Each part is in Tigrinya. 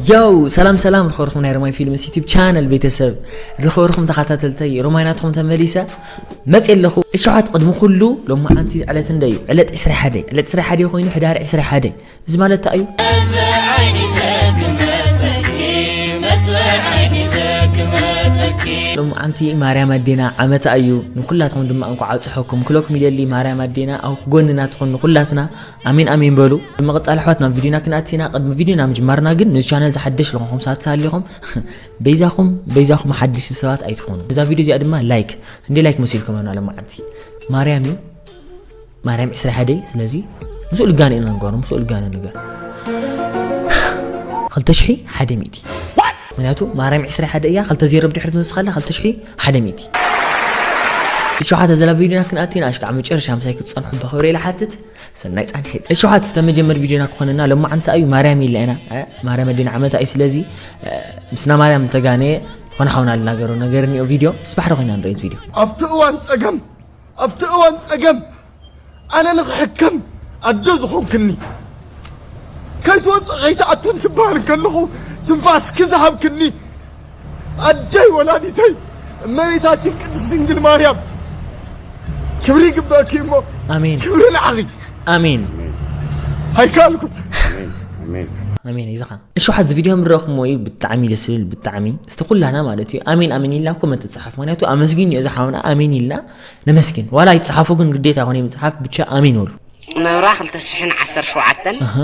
ያው ሰላም ሰላም፣ ዝኸበርኩም ናይ ሮማይ ፊልምስ ዩቲብ ቻነል ቤተሰብ፣ ዝኸበርኩም ተኸታተልተይ፣ ሮማይ ናትኩም ተመሊሰ መጽእ ኣለኹ። እሸሓት፣ ቅድሚ ኩሉ ሎማዓንቲ ዕለት እንደ እዩ፣ ዕለት ዕስራ ሓደ፣ ዕለት ዕስራ ሓደ ኮይኑ ሕዳር ዕስራ ሓደ። እዚ ማለት እንታይ እዩ? መጽበዓይ ሒዘ ክመጸኪ፣ መጽበዓይ ሒዘ ክመጸኪ። ሎማዓንቲ ማርያም ኣዴና ዓመታ እዩ። ንኩላትኩም ድማ እንኳዕ ኣብጽሐኩም ክለኩም ይደሊ። ማርያም ኣዴና ኣብ ጎንና ትኹን ንኩላትና። ኣሜን ኣሜን በሉ። ብምቕጻል ኣሕዋት ናብ ቪድዮና ክንኣቲና፣ ቅድሚ ቪድዮና ምጅማርና ግን ነዚ ቻነል ዝሓደሽ ዝኾንኩም ሰባት ተሃሊኹም በይዛኹም በይዛኹም ሓደሽቲ ሰባት ኣይትኾኑ። እዛ ቪድዮ እዚኣ ድማ ላይክ፣ እንዴ ላይክ መሲልኩም ኣና ሎማዓንቲ ማርያም እዩ። ማርያም ዕስራ ሓደ፣ ስለዚ ምስኡ ልጋነ ኢና ንገሩ፣ ምስኡ ልጋነ ንገር። ክልተ ሽሒ ሓደ ሚእቲ። ምክንያቱ ማርያም ዕስራ ሓደ እያ፣ ክልተ ዜሮ ብድሕሪት ንወስኻላ፣ ክልተ ሽሒ ሓደ ሚእቲ። እሸሓት፣ ዘላ ቪድዮና ክንኣቲና ኣሽካዕ መጨረሻ ምሳይ ክትጸንሑ ብኽብሪ ኢለ ሓትት። ሰናይ ጻንሒት። እሸሓት፣ ዝተመጀመር ቪድዮና ክኾነና ሎማዓንቲ እዩ። ማርያም ኢልና ኢና፣ እ፣ ማርያም ኣዴና ዓመታ እዩ። ስለዚ፣ እ፣ ምስና ማርያም ተጋነየ፣ ዝኾነ ሓውና ልናገሮ ነገር እኒኦ ቪድዮ፣ ስባሕ ዶ ኮይና ንርእየት ቪድዮ። ኣብቲ እዋን ጸገም፣ ኣብቲ እዋን ጸገም ኣነ ንኽሕከም ኣደ ዝኾንክኒ፣ ከይትወጽእ ከይትኣቱ እንትበሃል ከለኹ ትንፋስኪ ዝሃብክኒ ኣደይ ወላዲተይ እመቤታችን ቅድስት ድንግል ማርያም፣ ክብሪ ይግበእኪ እሞ ኣሜን። ክብሪ ንዓኺ። ኣሜን። ኣይከኣልኩን። ኣሜን። ይዝኻ። እሸሓት፣ እዚ ቪድዮ ምረእኹሞ እዩ፣ ብጣዕሚ ደስ ዝብል፣ ብጣዕሚ። እስቲ ኩላና ማለት እዩ ኣሜን ኣሜን ኢልና ኮመንት ንጽሓፍ። ምክንያቱ ኣመስግን እዩ፣ እዚ ሓውና ኣሜን ኢልና ነመስግን። ዋላ ይጽሓፉ ግን ግዴታ ኮነ ምጽሓፍ፣ ብቻ ኣሜን በሉ። መብራ ክልተ ሽሕን ዓሰርተ ሸውዓተን። ኣሃ።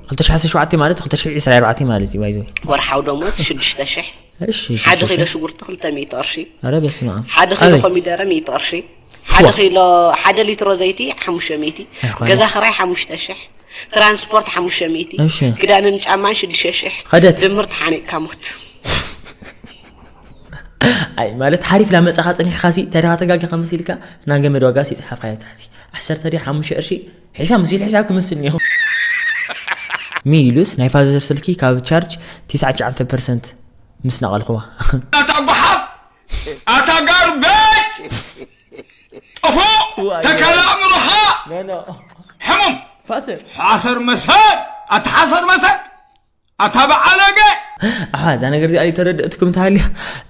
ክልተ ሽሕን ዓሰርተ ሸውዓተን ማለት ክልተ ሽሕን ዕስራን ኣርባዕተን ማለት እዩ፣ ባይዘ። ወርሓዊ ደሞዝ ሽዱሽተ ሽሕ። እሺ፣ ሓደ ሽዱሽተ ኪሎ ሽሕ። ሽጉርቲ ክልተ ሚእቲ ቅርሺ። ኣረ በስመ ኣብ። ሓደ ኪሎ ኣበይ? ኮሚደረ ሚእቲ ቅርሺ። ሓደ ዋ። ኪሎ፣ ሓደ ሊትሮ ዘይቲ ሓሙሽተ ሚእቲ። ኣይኮነ። ገዛ ክራይ ሓሙሽተ ሽሕ። ትራንስፖርት ሓሙሽተ ሚእቲ። እሺ። ክዳንን ጫማን ሽዱሽተ ሽሕ። ኸደት። ድምር ተሓኒቕካ ሞት። ኣይ፣ ማለት ሓሪፍ ላመጻኻ ጸኒሕካ ሲ፣ እንታይ ደኻ ተጋጊኻ መሲልካ፣ ናይ ገመድ ዋጋ ሲ ጸሓፍካዮ ታሕቲ። ዓሰርተ ድያ ሓሙሽተ ቅርሺ፣ ሒሳብ መሲሉ ሒሳብ ክመስል እኒኦ። ሚሉስ ናይ ፋዘር ስልኪ ካብ ቻርጅ ትስዓን ትሽዓተን ፐርሰንት ምስ ነቐልክዋ። ኣታ ጓሓፍ! ኣታ ጋርቤጅ! ጥፉእ! ዋይ፣ ተከላ ዋይ። ኣእምሮኻ! ኖ፣ ኖ። ሕሙም! ፋዘር። ሓሰር መሰል! ኣታ ሓሰር መሰል! ኣታ በዓለገ! ኣሓ፣ እዛ ነገር እዚኣ ኣይተረድእትኩም ተሃልያ፣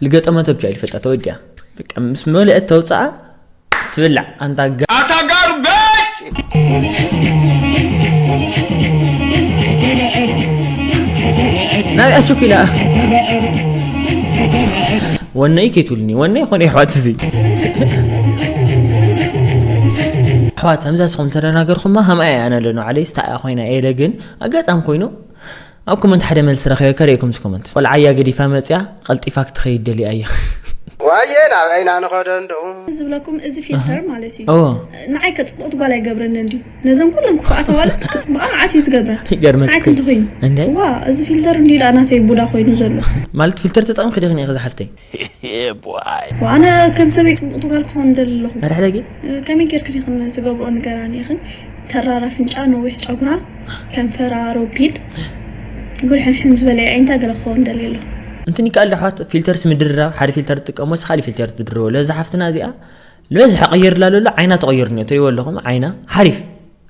ልገጠመቶ ብቻ ይፈልጣ፣ ተወዲኣ። በቃ ምስ መለአት ተውፅኣ፣ ትብላዕ። ኣንታ ጋ- ኣታ ጋርቤጅ! ናይ ኣሽኩላ። ወነይ ከይትብልኒ፣ ወነይ ኾነ ኣሕዋት እዚ። ኣሕዋት፣ ከምዛ ስኹም ተደናገርኩማ፣ ሃምኣ እያ ኣነ ለኖ ዓለይ፣ ስታ እያ ኮይና፣ ኤለ ግን ኣጋጣሚ ኮይኑ፣ ኣብ ኮመንት ሓደ መልሲ ረኺበ ከርእየኩም እዚ ኮመንት። ቆልዓ እያ ገዲፋ መጽያ፣ ቀልጢፋ ክትኸይድ ደልያ እያ። ዋየ፣ ናብ ዓይና ንኸዶ እንደኡ። ዝብለኩም እዚ ፊልተር ማለት እዩ። ኦ። ንዓይ ከጽብቕቲ ጓል ኣይገብረንን ድዩ? ነዘን ኩለን ክፉኣት ኣዋልድ ክጽብቓ መዓት እዩ ዝገብረን። ይገርመኪ። ንዓይ ክንዲ ኮይኑ። እንደ? ዋ፣ እዚ ፊልተር እንዲ ደኣ ናተይ ቡዳ ኮይኑ ዘሎ። ማለት ፊልተር ተጠቒምኪ ዲኺ ነይኺ ዝሓፍተይ? Yeah, boy. ዋ፣ ኣነ ከም ሰበይ ጽብቕቲ ጓል ክኸውን ደሊ ኣለኹ። ኣረ ሕደጊ። ከመይ ጌርክን ኢኽን ዝገብርኦ ንገራኒ ኢኽን። ተራር ኣፍንጫ፣ ነዊሕ ጨጉራ፣ ከንፈራ ረጒድ፣ ጉልሕምሕም ዝበለ ኣዒንታ ገለ ክኸውን ደልየ ኣለኹ። እንትን ይከኣል ዶ ኣሕዋት፣ ፊልተርስ ምድርራብ፣ ሓደ ፊልተር ትጥቀሞ፣ ንስኻ ካሊእ ፊልተር ትድርቦ። ለዛ ሓፍትና እዚኣ ንበዝሕ ቀይርላ ዘሎ ዓይና ተቐይሩ እኒኦ፣ ትሪእዎ ኣለኹም፣ ዓይና ሓሪፍ፣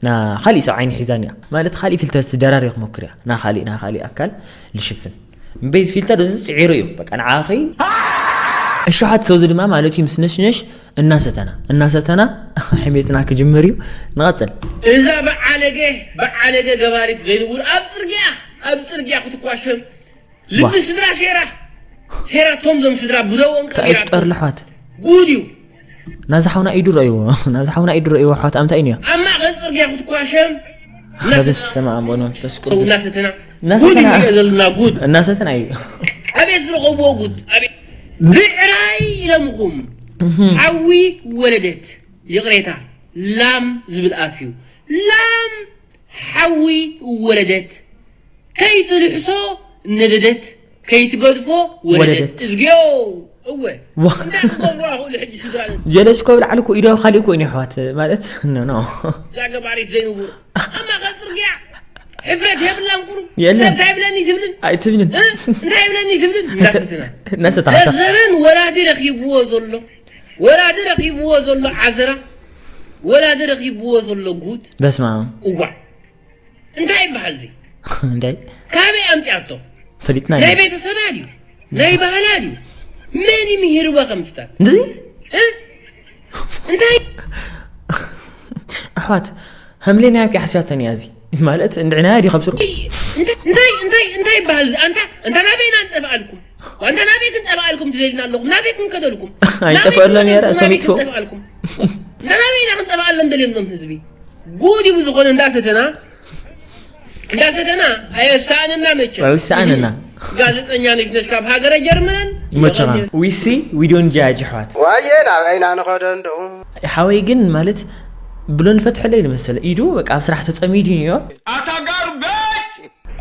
ና ካሊእ ሰብ ዓይኒ ሒዛን እያ። ማለት ካሊእ ፊልተር ትደራሪ ክሞክር እያ። ና ካሊእ፣ ና ካሊእ ኣካል ልሽፍን። እምበይ እዚ ፊልተር እዚ ጽዒሩ እዩ። በቃ ንዓኺ እሸሓት ሰው እዚ ድማ ማለት እዩ ምስ ነሽነሽ እናሰተና፣ እናሰተና ሕሜትና ክጅምር እዩ። ንቐጽል። እዛ በዓለገ፣ በዓለገ ገባሪት ዘይንቡር ኣብ ጽርግያ፣ ኣብ ጽርግያ ክትኳሸም ልቢ ዋ። ስድራ ሴራ፣ ሴራቶም ዞም ስድራ ብደውኦም እንታይ እዩ ቀቢራቶም። ፍጠር ልሓት? ጉድ እዩ። ናዛ ሓውና ኢዱ ረእይዎ፣ ናዛ ሓውና ኢዱ ረእይዎ ኣሕዋት ኣምታይ እዩ? ኣብ ማእከል ጽርግያ ክትኳሸም ኸ እናሰተና። በስመ ኣብ ወወልድ ወመንፈስ ቅዱስ። እናሰተና። እናሰተና። ጉድ እዩ ዘለና ጉድ። እናሰተና እዩ። ኣቤት ዝረኸብዎ ጉድ። ኣቤት። ብዕራይ ኢሎምኹም። እህ። ሓዊ ወለደት። ይቕሬታ። ላም ዝብል ኣፍ እዩ። ላም ሓዊ ወለደት። ከይትልሕሶ ነደደት፣ ከይትገድፎ ወለደት። ወለደት። እዝግዮ! እወ። ዋ። እንታይ ክገብሩ ኣኽእሉ ሕጂ ስድራ? ጀለስ እኮ ብላዕሊ እኮ ኢዶ ካሊእ እኮ እዩ ኣሕዋት፣ ማለት፣ ኖ፣ ኖ። እዛ ገባሪት ዘይንቡር። ኣብ ማእከል ጽርግያ። ሕፍረት የብላን ቁሩብ። የለን። ሰብ እንታይ ይብለኒ ትብልን? ኣይትብልን። እ? እንታይ ይብለኒ ትብልን? እናሰተና። እናሰተና። ገንዘብን ወላዲ ረኺብዎ ዘሎ። ወላዲ ረኺብዎ ዘሎ ዓዘራ። ወላዲ ረኺብዎ ዘሎ ጉድ። በስመ ኣብ። እዋ። እንታይ ይበሃል እዚ? እንታይ? ካበይ ኣምጺኣቶ? ፈሊጥና ናይ ኢና። ቤተሰባ ድዩ ናይ ባህላ ድዩ መን ይምሂርዋ ከምስታት እንድዚ እ? እንታይ ኣሕዋት ሃምሌና ያብቂ ሓስያተን እያ እዚ ማለት እንድዕና ዲ ከብስሩ እንታይ እንታይ እንታይ እንታይ ይበሃል እዚ ኣንታ እንታ ናበይና ንጠፍኣልኩም ኣንታ ናበይ ክንጠፍኣልኩም ትደልና ኣለኹም ናበይ ክንከደልኩም ኣይጠፍኣሎም እያ ርእሶም ይጥፍኡ። እንታ ናበይና ክንጠፍኣሎም ደልዮም ዞም ህዝቢ ጉድ እዩ ዝኾነ እንዳሰተና እንዳሰተና ኣየሳእንና መቸ ኣይሳእንና። ጋዜጠኛ ነሽ ነሽ ካብ ሃገረ ጀርመን ይመቸኻ we see we don't judge ኣሕዋት ዋየ ናብ ዓይና ንኸደ እንደው ሓወይ ግን ማለት ብሎ ንፈትሐለይ ንመሰለ ኢዱ በቃ ኣብ ስራሕ ተጸሚዱ እዮ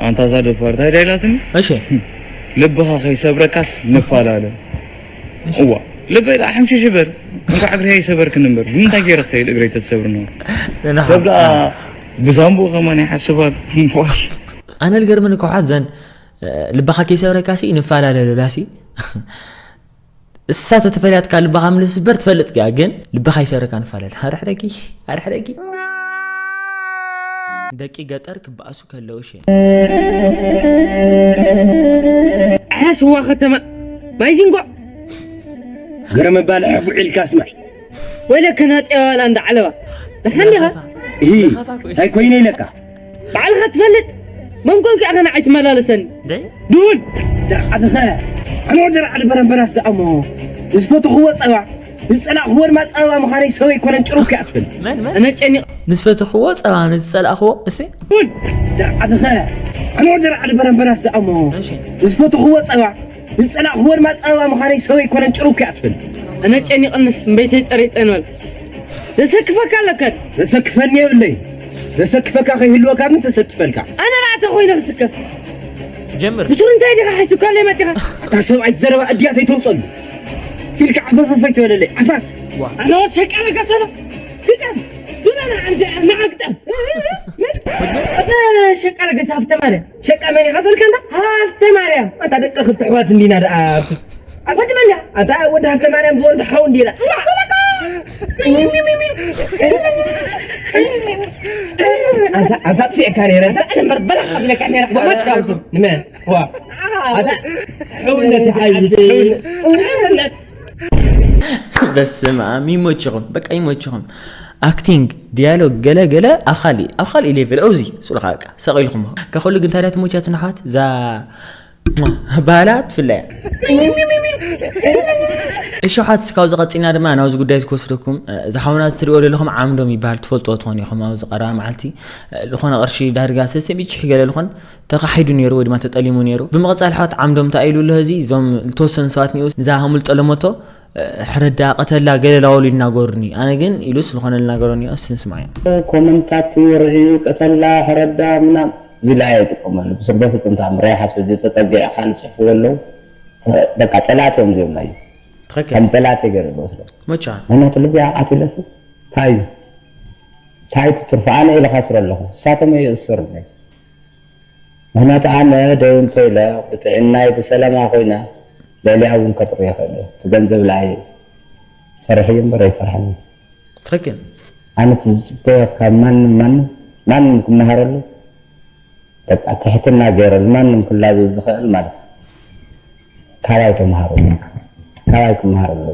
ኣንታ እዛ ደፋር እንታይ ዳይላትኒ እሺ ልብኻ ከይሰብረካስ ንፈላለ እዋ ልበይ ደኣ ሕምሽሽ እበር እንኳዕ እግሪ ኣይሰበርክን እምበር ብምንታይ ገይረ ክኸይድ እግረይ ተትሰብርኒ ሰብ ደኣ ብዛንቡኡ ከማን ይሓስባል ኣነ ልገርመኒ ከውሓት ዘን ልብኻ ከይሰብረካ ሲ ንፈላለ ሉላ ሲ እሳ ተተፈልያትካ ልብኻ ምልስ በር ትፈልጥ ያ ግን ልብኻ ይሰብረካ ንፈላለ ኣርሕደጊ ኣርሕደጊ ደቂ ገጠር ክበኣሱ ከለዉ ሸ ዓስዋ ከተማ ማይዚንጎ ገረ ምባል ሕፉ ኢልካ ስማዕ ወይለከ ናጤዋ ዋላ እንዳ ዓለባ ደሓን ዲኻ እሂ እንታይ ኮይነ ኢለካ ባዕልኻ ትፈልጥ መን ኮንካ ኢኻ ንዓይ ትመላለሰኒ ደይ ዱል ደርዓድኸ ኣነ ወዲ ደርዓድ በረንበራስ ደኣሞ ዝፈትኽዎ ጸባ ዝጸላእኽዎ ድማ ጸባ ምዃነይ ሰበይ ኮነን ጭሩክ እያ ትብል ኣነ ጨኒቕ ምስ ፈትኽዎ ጸባ ንዝጸላእኽዎ እሲ ዱል ደርዓድኸ ኣነ ወዲ ደርዓድ በረንበራስ ደኣሞ ዝፈትኽዎ ጸባ ዝጸላእኽዎ ድማ ጸባ ምዃነይ ሰበይ ኮነን ጭሩክ እያ ትብል ኣነ ጨኒቕንስ እምበይተይ ጠሪጠ ንበል ዘሰክፈካ ኣለካ ዘሰክፈኒ የብለይ ዘሰክፈካ ከይህልወካ ግን ተሰክፈልካ ኣነ ራእተ ኮይነ ክስከፍ ጀምር ብሱር እንታይ ዲኻ ሓሲብካ ኣለይ መፂኻ እታ ሰብኣይ ዘረባ እድያተይ ተውፀሉ ሲልካ ዓፈፈፈይ ትበለለይ ዓፋፍ ኣነ ወድ ሸቃለ ገሰሎ ግጠም ግበና ዓምዚ ንዓግጠም ሸቃለ ገዛ ሃፍተ ማርያም ሸቃ መን ኢኻ ዘልካ እንዳ ሃፍተ ማርያም ኣታ ደቂ ክልተ ኣሕዋት እንዲና ደኣ ኣብቲ ወዲ መን ኣታ ወዲ ሃፍተ ማርያም ዝወርድ ሓው እንዲና ኣንታ ኣጥፊእካ ነይረ እንታ እምበር በላኻ ብለካ ነይረ ክበመት ካብሱ ንመን ዋ ኣታ ሕውነት ይሓይሽ ሕውነት በስመ ኣብ ይሞችኹም በቃ ይሞችኹም acting dialogue ገለ ገለ ኣብ ካሊእ ኣብ ካሊእ level ኣብዚ ስሉኻ በቃ ሰቒልኹም ከኸሉ ግን ታዲያ ትሞችያ ትንሓት እዛ ባህላ ትፍለያ እሺ ሓት ካብዚ ቀፂና ድማ ናብዚ ጉዳይ ዝክወስደኩም ዝሓውና ዝትሪኦ ዘለኹም ዓምዶም ይበሃል ትፈልጥዎ ትኾኑ ኢኹም ኣብዚ ቀረባ መዓልቲ ዝኾነ ቅርሺ ዳርጋ ሰሰብ ይጭሕ ገለ ዝኾን ተኻሒዱ ነይሩ ወይ ድማ ተጠሊሙ ነይሩ ብምቕፃል ሓት ዓምዶም እንታይ ኢሉ ኣሎ እዚ እዞም ዝተወሰኑ ሰባት ኒኡ ንዛ ሃሙል ጠለመቶ ሕረዳ ቀተላ ገለ ላወሉ ይናገሩኒ ኣነ ግን ኢሉስ ዝኾነ ልናገሮ ኒኦ ስንስማዮ ኮመንታት ይርእዩ ቀተላ ሕረዳ ምናም እዚ ላይ ኣይጥቀመሉ ብስርዶ ፍፅምታ ምራይ ሓስብ እዚ ተፀጊዕካ ንፅሕፍዎ ኣለዉ በቃ ፀላት እዮም እዚኦም ናይ ትኽክል ከም ፀላት ገይረ ዝወስዶ መቻ ምክንያቱ ለዚ ኣቃቲለሲ እንታይ እዩ እንታይ ትትርፎ ኣነ ኢለ ካስሮ ኣለኹ እሳቶም ይእስሩኒ ምክንያቱ ኣነ ደው እንተኢለ ብጥዕናይ ብሰላማ ኮይነ ልዕሊኣ እውን ከጥሩ ይኽእል እየ እቲ ገንዘብ ልኣይ ሰርሐ እዩ እምበር ኣይሰርሐን እዩ ትኽክል ኣነ እቲ ዝፅበዮ ካብ ማንም ማንም ማንም ክመሃረሉ በቃ ትሕትና ገይረ ማንም ክላዘብ ዝኽእል ማለት እዩ ካባይ ተምሃሩ ካባይ ክመሃር ኣለዎ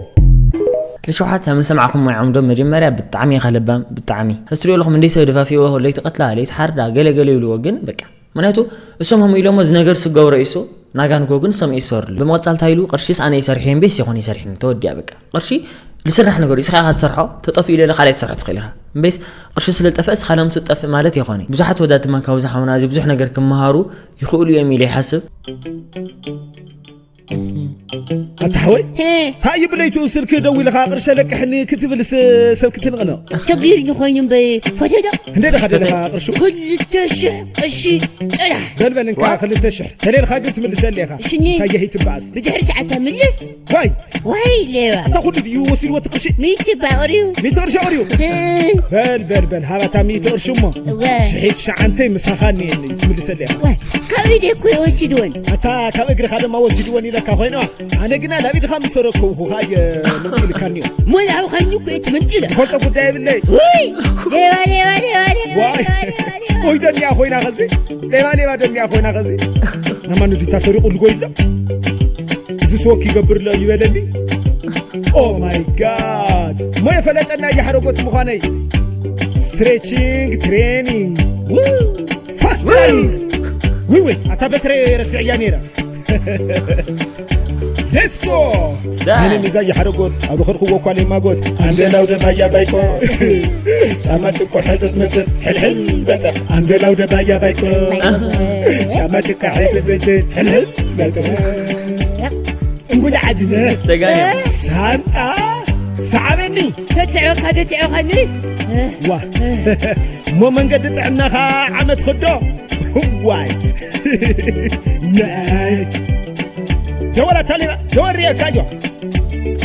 እሽውሓት ከም ዝሰማዕኹሞ ይዓምዶም መጀመርያ ብጣዕሚ ኢኻ ለባም ብጣዕሚ እስትሪኦ ኣለኹም እንደይ ሰብ ደፋፊእዎ ለይቲ ቀትላ ለይቲ ሓርዳ ገለ ገለ ይብልዎ ግን በቃ ምክንያቱ እሶም ከም ኢሎሞ እዚ ነገር ስጋው ረኢሱ ናጋንጎ ግን ሰምዒ ይሰርሉ ብምቕፃል እንታይ ኢሉ ቅርሺስ ኣነ ይሰርሕ እየ እምበይስ ይኾን ይሰርሕኒ ተወዲኣ በቃ ቅርሺ ዝስራሕ ነገር እዩ እስኻ ኢኻ ትሰርሖ ተጠፊኡ ኢለ ካልኣይ ትሰርሖ ትኽእል ኢኻ እምበይስ ቅርሺ ስለ ዝጠፍአ እስኻ ሎም ትጠፍእ ማለት ይኾነ ብዙሓት ወዳት ድማ ካብዚ ሓውና እዚ ብዙሕ ነገር ክመሃሩ ይኽእሉ እዮም ኢለ ይሓስብ ኣታ ሓወይ እንታይ እዩ ብለይቱ ስልክ ደዊልኻ ቅርሸ ለቅሕኒ ክትብልስ ሰብ ክትንቕንቕ ቸጊርኒ ኮይኑ እምበይ ፈቴዶ እንደ ደኻ ደለኻ ቅርሹ ክልተ ሽሕ ቅርሺ ጥራሕ በልበል እንካ ክልተ ሽሕ ተሌልኻ ግን ትምልሰ ኣለኻ ሽኒ ሳየህ ይትበኣስ ብድሕሪ ሰዓት ምልስ ዋይ ወይ ሌባ እታ ኩሉ ድዩ ወሲድዎ እቲ ቅርሺ ሚቲ ባቕርዩ ሚቲ ቅርሺ ኣቕርዩ በል በል በል ሃባታ ሚቲ ቅርሺ እሞ እወ ሽሒት ሸዓንተይ ምሳኻ እኒኤኒ ትምልሰ ኣለኻ ወ ካብ ኢደ እኮ ይወሲድወን ኣታ ካብ እግርኻ ድማ ወሲድወን ኢለካ ኮይንዋ ኣነ ግና ናብ ኢድኻ ምስ ረከብኹኻ እየ ምንቅልካኒ ሞላውኻኒ እኮ እየ ትምንጭለ ዝፈልጦ ጉዳይ የብለይ ውይ ሌባ ሌባ ሌባ ሌባ ዋይ ወይ ደንያ ኮይና ኸዚ ሌባ ሌባ ደንያ ኮይና ኸዚ ናማኑ ድዩ ተሰሪቑ ልጎይሎ? እዚ ስወክ ይገብር ኣሎ ይበለኒ። Oh my God! ሞ የፈለጠና እየ ሓረጎት ምዃነይ። Stretching training. Fast training. ዊ ዊ ኣታ በትረ ረስዕያ ነይራ። Let's go! ኣነ ምዛ ይሓረጎት ኣብ ኸድክዎ እኳ ለይማጎት። ኣንደላው ደባያ ባይቆ ጫማ ጭቆ ሕፅፅ ምፅፅ ሕልሕል በጠ። ኣንደላው ደባያ ባይቆ ጫማ ጭቃ ሕፅፅ ምፅፅ ሕልሕል በጠ። እንጉዳ ዓድነ ተጋነ። ሳንጣ ሰዓበኒ። ተትስዕበካ ተትስዕበካኒ። ዋ እሞ መንገዲ ጥዕናኻ ዓመት ኽዶ። ዋይ ናይ ደወላ ታሊባ ደወል ሪእካዮ።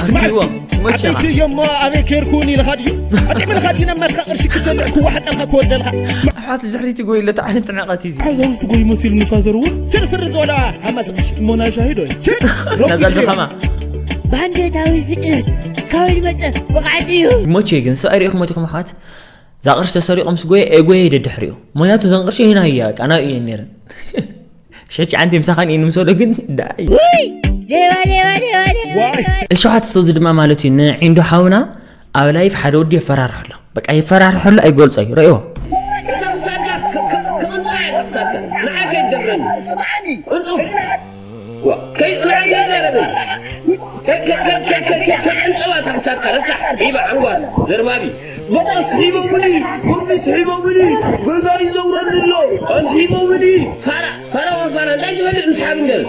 ስማዕ ኣንቲዎ፣ መቸ ዓበይቲ እዮሞ ኣበይ ከይርኩን ኢልኻ ድዩ? ኣጢምልኻ ድዩ ነማትካ ቅርሺ ክትበልዕ ክዋሓጠልካ ክወርደልካ? ኣሕዋት ድሕሪት ጎይ ለታ ዓይነት ትዕነቐት እዩ እዚ። ኣብዛ ውስጥ ጎይ መሲሉ ንፋዘርዎ። ስርፍር ዝበላ ሃማዚ ቅርሺ እሞና ሻሂዶ እዩ። ነዛ ድኸማ። ባንዴታዊ ፍጥነት ካበይ መጸ? ብቕዓት እዩ። ሞቼ ግን ሰብኣይ ሪኢኹም ዲኹም ኣሕዋት? እዛ ቅርሺ ተሰሪቑ ምስ ጎየ፣ ኤጎየ ደድሕሪኡ። ምኽንያቱ እዘን ቅርሺ ሂና እያ፣ በቃ፣ ናብኡ እየን ነይረን። ሽሕቲ ዓንቲ ምሳኻን እየን ምሰሎ ግን፣ ዳይ። ውይ! ሌባ፣ ሌባ፣ ሌባ፣ ሌባ፣ ዋይ! ሌባ። እሺ፣ ሓት እዚ ድማ ማለት እዩ፣ ንዒንዶ ሓውና ኣብ ላይፍ ሓደ ወዲ የፈራርሕ ኣሎ። በቃ፣ የፈራርሕ ኣሎ፣ ኣይገልጾ እዩ። ረእይዎ። ዋ፣ ከይ-፣ ንዓይ ከይዛረበ። ከ-፣ ከ-፣ ከ-፣ ከ-፣ ከ-፣ ከ-፣ ከ-፣ ከ-፣ ዕንጨባ ተኽሳካ ረሳሕ ዒባ ዓንጓል ዘርባቢ። በቆስ ሂቦምኒ፣ ጉርምስ ሂቦምኒ፣ ገዛ ይዘውረኒ ኣሎ። ኣስ ሂቦምኒ። ፋራ፣ ፋራ፣ ዋ ፋራ፣ እንታይ ትፈልጥ ምስሓብ እንገር።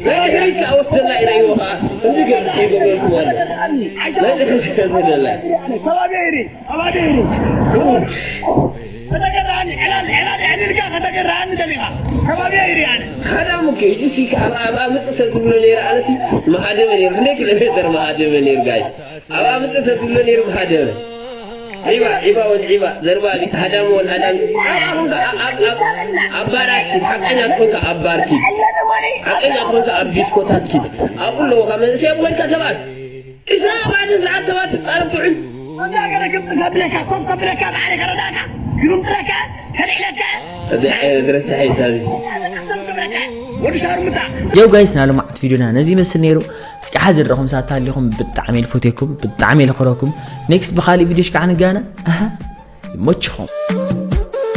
ናይ ድሕሪት ከኣ ወስደላ ይረእይዎ ከኣ። እንዲ ገር ሒጎም የልክዎ ኣሎ። ናይ ድሕሪት ከኣ ወስደላ። ከባቢ ይሪ። ከተገርሃኒ ዕላል ዕላል ዕልልካ ከተገርሃኒ ደሊኻ ከባቢ ይርያኒ። ሃዳም እኮ እዩ። እዚሲ ከ ኣብ፣ ኣብ፣ ኣብ ምጽእ ሰብ ትብሎ ነይሩ፣ ኣነሲ መሃደመ ነይሩ። ክንደይ ኪሎ ሜተር መሃደመ ነይሩ፣ ጋይ? ኣብ፣ ኣብ ምጽእ ሰብ ትብሎ ነይሩ መሃደመ። ዒባ፣ ዒባ ወን ዒባ፣ ዘርባቢ፣ ሃዳም ወን ሃዳም። ኣብ፣ ኣብ፣ ኣብ፣ ኣብ፣ ኣብ፣ ኣብ ባራት ኪድ፣ ሓቀኛ ትኾንካ ኣብ ባር ኪድ። ሓቀኛ ትኾንካ ኣብ ዲስኮታት ኪድ። ኣብኡ ኣለዎ ካብ መንእሰይ ኣብ ኮይንካ ተባስ። ዒስራ ኣርባዕተ ሰዓት ሰባት ትጻረፍ ትውዕል። ወዲ ሃገረ ግብጺ ከብለካ፣ ኮፍ ከብለካ፣ ባዕለይ ከረዳእካ፣ ክግምጥለካ፣ ከልዕለካ። እዚ ዓይነት ረሳሕ እዩ ሳቢ። ወዲ ሻርሙጣ። የው ጋይስ፣ ናይ ሎማዓት ቪድዮና ነዚ ይመስል ነይሩ። እስኪ ሓዚ ዝረኹም ሳታ ኣለኹም፣ ብጣዕሚ ልፈትየኩም፣ ብጣዕሚ ልኽረኩም። ኔክስት ብኻሊእ ቪድዮ ሽካዕ ንጋነ። ኣሃ፣ ይሞችኹም።